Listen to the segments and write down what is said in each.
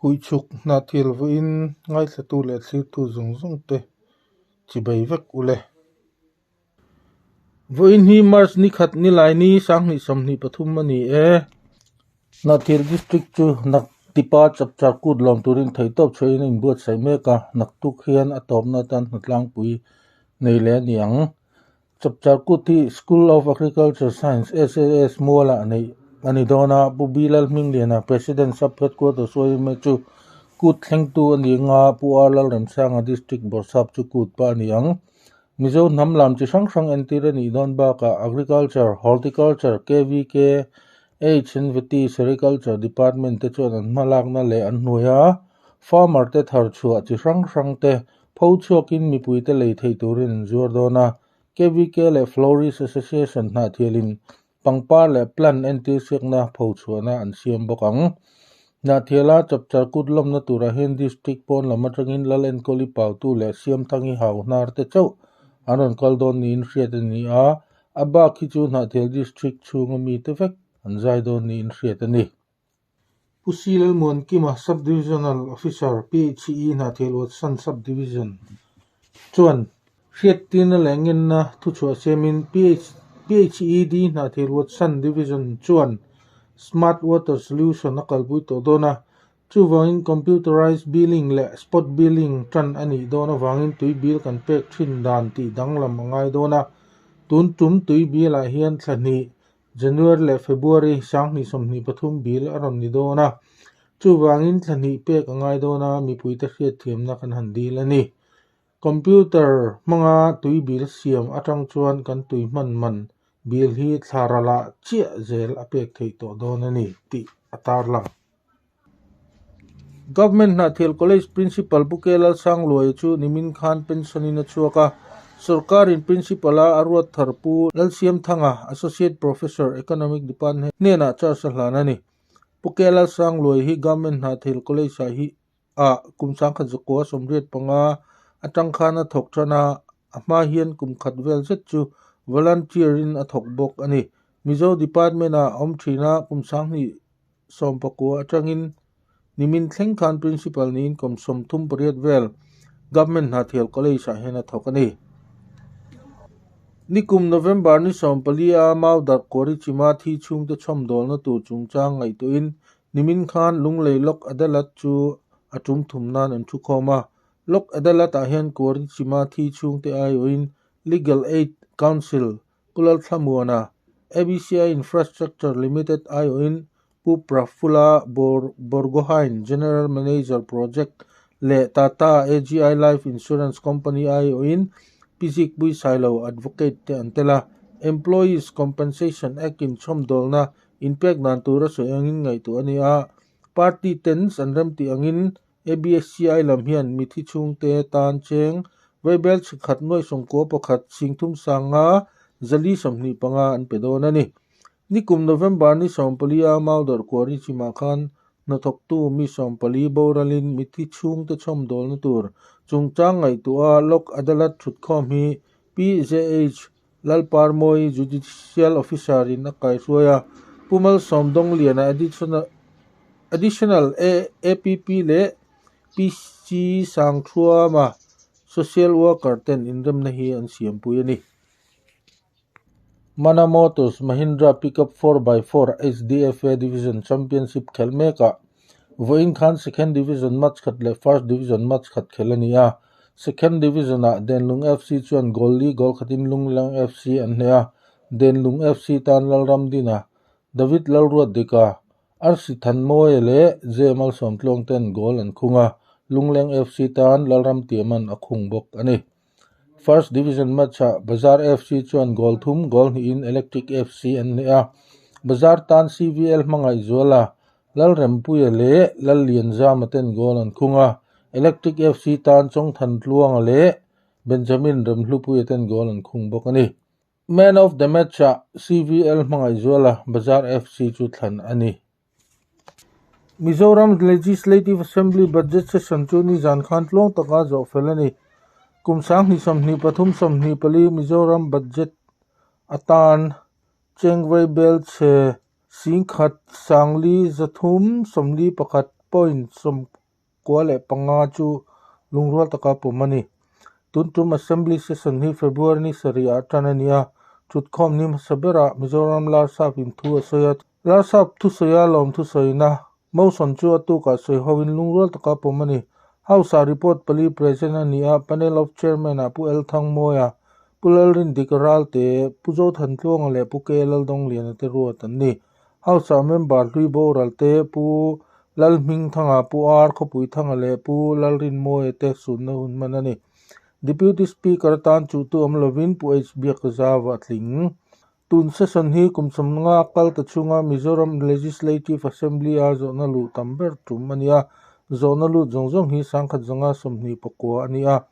Huichhuk Hnahthial vawiin ngaithlatu leh thlirtu zawng zawng te chibai vek u le. Vawiin hi March ni khat nilai ni 2023 a ni e. Hnahthial District chu Naktipa Chapchar Kut lawm turin theihtawp chhuahin a inbuatsaih mek a, naktuk hian a tawpna atan hnatlangpui nei leh a ni ang. Chapchar Kut hi School of Agriculture Science, SAS, mualah neih a ni dawn a, Pu B. Lalhmingliana, President Sub Headquarters YMA chu kut thlengtu a ni ang a, Pu R. Lalremsanga, District Bawrhsap chu kut pa a ni ang. Mizo hnam lam chi hrang hrang entir a nih dawn bakah Agriculture, Horticulture, KVK, HNVT, Sericulture Department te chuan an hmalakna leh an hnuaia farmer te thar chhuah chi hrang hrang te pho chhuakin mipuite lei theih turin an zuar dawn a. KVK leh Florist Association hnahthialin pangpar leh plant entir siakna pho chhuahna an siam bawk ang. Hnahthiala chapchar kut lawmna turah hian District pawn lam atangin Lal Enkawli Pautu leh Siamthangi Hau hnar te chauh an rawn kal dawn niin hriat a ni a, a bak hi chu Hnahthial District chhunga mite vek an zai dawn niin hriat a ni. Pu C. Lalmuankima, Sub-Divisional Officer, PHE Hnahthial Watson Sub-Division chuan hriattirna leh ngenna thuchhuah siamin PHED Hnahthial Watson Division chuan Smart Water Solution a kalpui tawh dawn a, chuvangin Computerized Billing leh Spot Billing tan a nih dawn avangin tui bil kan pek thin dan tih danglam a ngai dawn a, tun tum tui bilah hian thla hnih January leh February 2023 bil a rawn ni dawn a, chuvangin thla hnih pek a ngai dawn a, mipuite hriatthiamna kan han dil a ni. Computer hmanga tui bil siam atang chuan kan tui hman man bil hi thla ralah chiah zel a pek theih tawh dawn a ni tih a tarlang. Government Hnahthial College Principal Pu K Lalsangluaia chu nimin khan pension in a chhuak a, sorkarin Principal a a ruat thar Pu Lalsiamthanga, Associate Professor, Economic Department hnenah charge a hlan a ni. Pu K Lalsangluaia hi Government Hnahthial College ah hi ah kum 1985 atang khan a thawk tan a, a hma hian kum khat vel zet chu volunteer in a thawk bawk a ni. Mizo Department ah a awm thin a, kum 2019 atangin nimin thleng khan Principal niin kum 38 vel Government Hnahthial College ah hian a thawk a ni. Nikum November ni 14 a Maudar Kuari Chima thi chhungte chhawmdawlna tur chungchang ngaihtuahin nimin khan Lunglei Lok Adalat chu a tum thum nan an thukhawm a. Lok Adalat ah hian Kuari Chima thi chhungte aiawhin Legal Aid Council Pu Lalthlamuana, ABCI Infrastructure Limited aiawhin Pu Prafula Borgohain, General Manager Project leh Tata AGI Life Insurance Company aiawhin Pi Zikpui Sailo, Advocate te an tel a. Employees Compensation Act in chhawmdawlna inpek dan tur a sawi angin ngaihtuah a ni a, party ten an remtih angin ABSCI lam hian mithi chhungte tan cheng vaibel chhikhat nuai sawmkua pakhat singthum sanga zali 25 an pe dawn a ni. Nikum November ni 14 a Maudar Kuari chimah khan hnathawktu mi 14 boralin mithi chhungte chhawmdawlna tur chungchang ngaihtuah a Lok Adalat thutkhawm hi PJH Lalparmawi Judicial Officer in a kaihruai a, Pu Malsawmdawngliana Additional APP leh PC Sangthuama Social Worker ten inremna hi an siampui a ni. Mana Motors Mahindra Pickup 4x4 HDFA Division Championship khelh mekah Vawiin khan Second Division match khat leh First Division match khat khelh a ni a. Second Division-ah Denlung FC chuan goal li goal khatin Lungleng FC an hneh a. Denlung FC tan Lalramdina, David Lalruatdika, Arsi Thanmawia leh J Malsawmtluang ten goal an khung a, Lungleng FC tan Lalramtiaman a khung bawk a ni. First Division match-ah Bazar FC chuan goal thum goal hnihin Electric FC an hneh a, Bazar tan CVL hmangaih zuala Lalrempuia leh Lallianzama ten goal an khung a, Electric FC tan Chawngthan Tluanga leh Benjamin Remhlupuia ten goal an khung bawk a ni. Man of the match-ah CVL hmangaih zuala Bazar FC chu thlan a ni. Mizoram Legislative Assembly Budget Session chu nizan khan tluang taka zawh fel a ni. Kum 2023 24 Mizoram Budget atan Chengvei Belchhe 10,431. Point 95 chu lungrual taka pawm a ni. Tun tum Assembly Session hi February ni sarih ah tan a ni a, thutkhawm ni hmasa berah Mizoram Larsap in thu a sawi a. Larsap thusawi a lawm thusawina motion chu a tukah sawi ho in lungrual taka pawm a ni. House ah report pali present a ni a, Panel of Chairman ah Pu L Thangmawia, Pu Lalrindik Ralte, Pu Zothantluanga leh Pu K Laldawngliana te ruat an ni. House ah member hlui boral te Pu Lalhmingthanga, Pu Ar Khawpuithanga leh Pu Lalrinmawia te sunna hun hman a ni. Deputy Speaker atan chuhtu awm lovin Pu H Biakzava a tling. Tun session hi kum sawmnga kal ta chhunga Mizoram Legislative Assembly a zawhna luh tam ber tum a ni a, zawhna lut zawng zawng hi 1129 a ni a.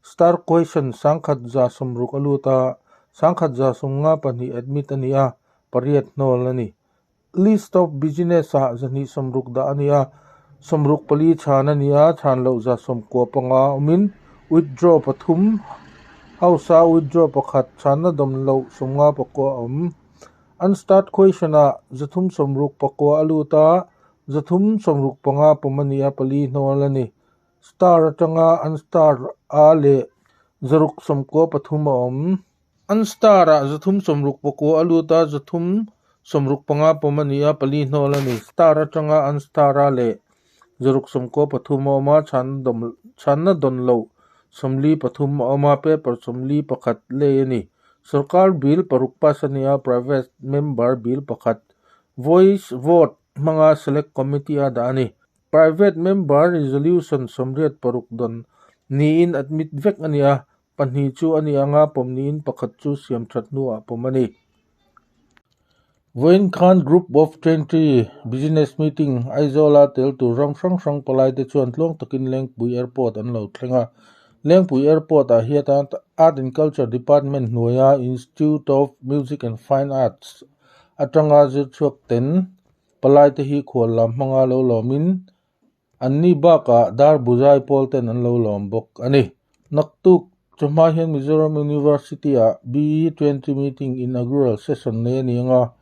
Star question 1160 a lut a, 1152 admit a ni a. Pariat hnawl a ni. List of Business ah 260 dah a ni a, 64 chhan a ni a, chhan loh 95 awmin withdraw pathum, House a withdraw pakhat, chhanna dawm loh 59 a awm. Unstarred question ah 369 a lut a, 365 pawm a ni a, pali hnawl a ni. Star atanga unstarred a leh 693 a awm. An star ah 369 a lut a, 365 pawm a ni a, pali hnawl a ni. Star atanga an star a leh 693 a awm a, chhanna dawn loh 43 a awm a, paper 41 lei a ni. Sorkar bill paruk pass a ni a, private member bill pakhat voice vote hmanga select committee a dah a ni. Private member resolution 86 dawn niin admit vek a ni a, Pahnih chu a ni anga pawm niin pakhat chu siam that hnuah pawm a ni. Vawiin khan Group of 20 Business Meeting Aizawla tel tur ram hrang hrang palaite chuan tluang takin Lengpui Airport an lo thleng a. Lengpui Airport ah hian Art and Culture Department hnuaia Institute of Music and Fine Arts atanga zirchhuak ten palaite hi khual lam hmanga lo lawmin Anni bakah dar buzai pawl ten an lo lawm bawk a ni. Naktuk chawhma hian Mizoram University-ah BE 20 meeting inaugural session nei a ni ang a,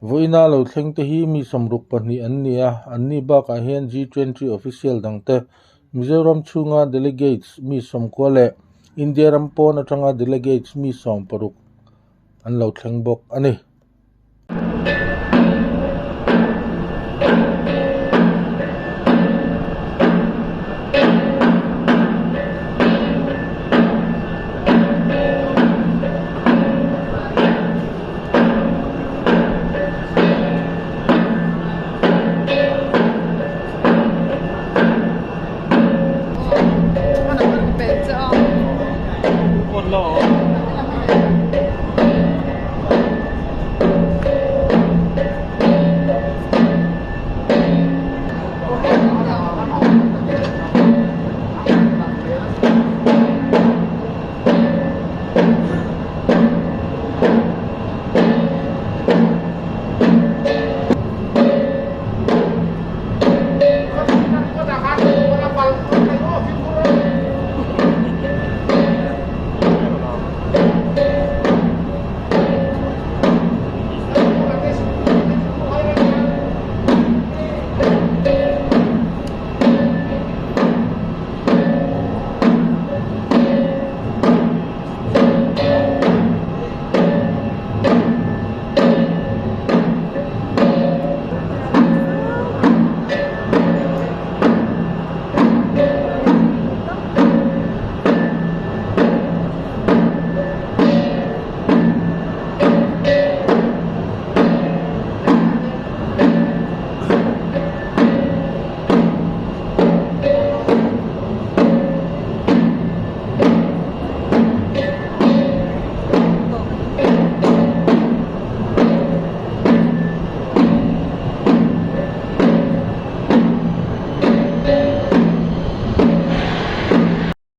vawiina lo thleng te hi mi 62 an ni a, anni bakah hian G20 official dangte, Mizoram chhunga delegates mi 90 leh India ram pawn atanga delegates mi 60 an lo thleng bawk a ni.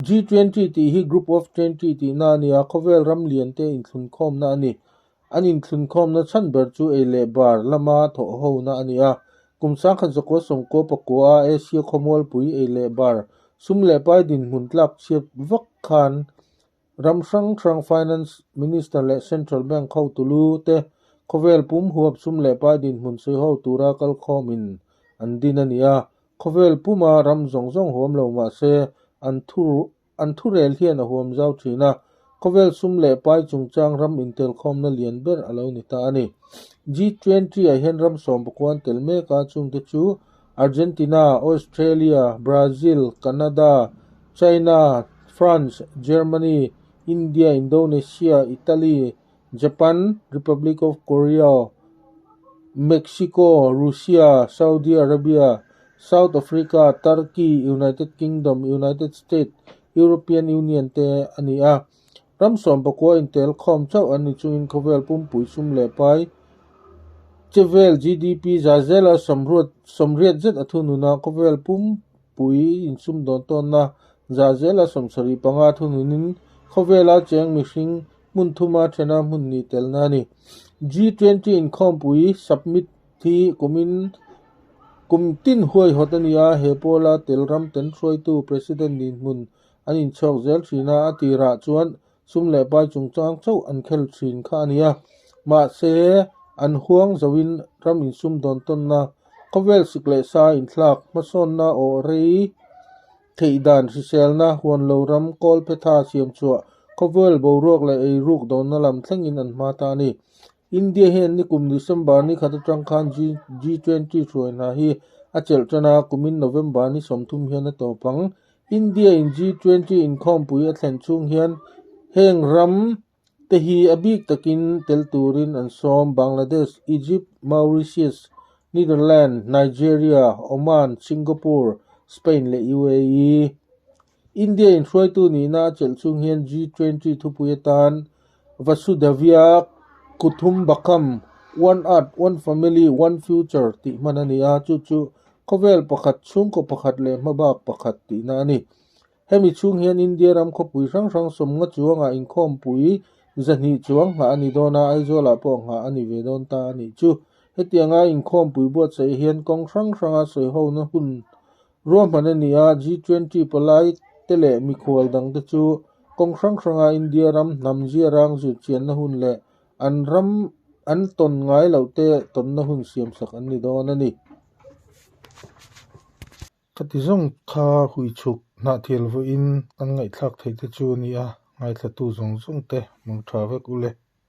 G20 tih hi Group of 20 tihna a ni a, khawvel ram lian te inthlunkhawmna a ni. An inthlunkhawmna chhan ber chu ei leh bar lama thawhhona a ni a. Kum 1999 a Asia khawmualpui ei leh bar sum leh pai dinhmun tlak chhiat vak khan Ram hrang hrang Finance Minister leh Central Bank hotu lu te khawvel pum huap sum leh pai dinhmun sawi ho tura kalkhawmin an din a ni a. Khawvel puma ram zawng zawng huam lo mah se an thu an thurel hian a huam zau thin a, khawvel sum leh pai chungchang ram intelkhawmna lian ber a lo ni ta a ni. G20 ah hian ram sawmpakua an tel mek a, chungte chu Argentina, Australia, Brazil, Canada, China, France, Germany, India, Indonesia, Italy, Japan, Republic of Korea, Mexico, Russia, Saudi Arabia, South Africa, Turkey, United Kingdom, United States, European Union te a ni a. Ram sawmpakua intel khawm chauh an ni chungin khawvel pumpui sum leh pai chevel GDP za zela sawmriat zet a thunun a, khawvel pumpui insumdawn tawnna za zela 75 thununin khawvela cheng mihring hmun thuma thena hmun nih telna a ni. G20 inkhawmpui submit hi kumin kum tin huaihawt a ni a, he pawla tel ram ten hruaitu President dinhmun an inchhawk zel thin a, a tirah chuan sum leh pai chungchang chauh an khel thin kha a ni a, mahse an huang zoin ram insumdawn tawnna khawvel sik leh sa inthlak hmasawnna awh rei Theih dan hriselna huan lo ram kawl phetha siam chhuah khawvel boruak leh eiruk dawhna lam thlengin an hma ta a ni. India hian nikum December ni khat atang khan G20 hruai hna hi a chelh tan a, kumin November ni 30 hian a tawp ang. India in G20 inkhawmpui a thlen chhung hian heng ram te hi a bik takin tel turin an sawm, Bangladesh, Egypt, Mauritius, Netherlands, Nigeria, Oman, Singapore, Spain leh UAE. India in hruaitu nihna a chelh chung hian G20 thupui atan Vasudhaiva Kutumbakam, One Earth, One Family, One Future tih hman a ni a, chu chu khawvel pakhat, chhungkaw pakhat leh hmabak pakhat tihna a ni. Hemi chhung hian India ram khawpui hrang hrang 50 chuangah inkhawmpui 200 chuang nghah a ni dawn a, Aizawlah pawh nghah a ni ve dawn ta a nih chu. Hetianga inkhawmpui buatsaih hian kawng hrang hranga sawihona hun ruahman a ni a, G20 palai te leh mikhual dangte chu kawng hrang hranga India ram hnam ziarang zirchianna hun leh an ram an tawn ngai lohte tawnna hun siamsak an ni dawn a ni. Ka ti zawng kha hui chhuk hnahthial vawiin kan ngaihthlak theih te chu a ni a, ngaithlatu zawng zawng te mang tha vek u le.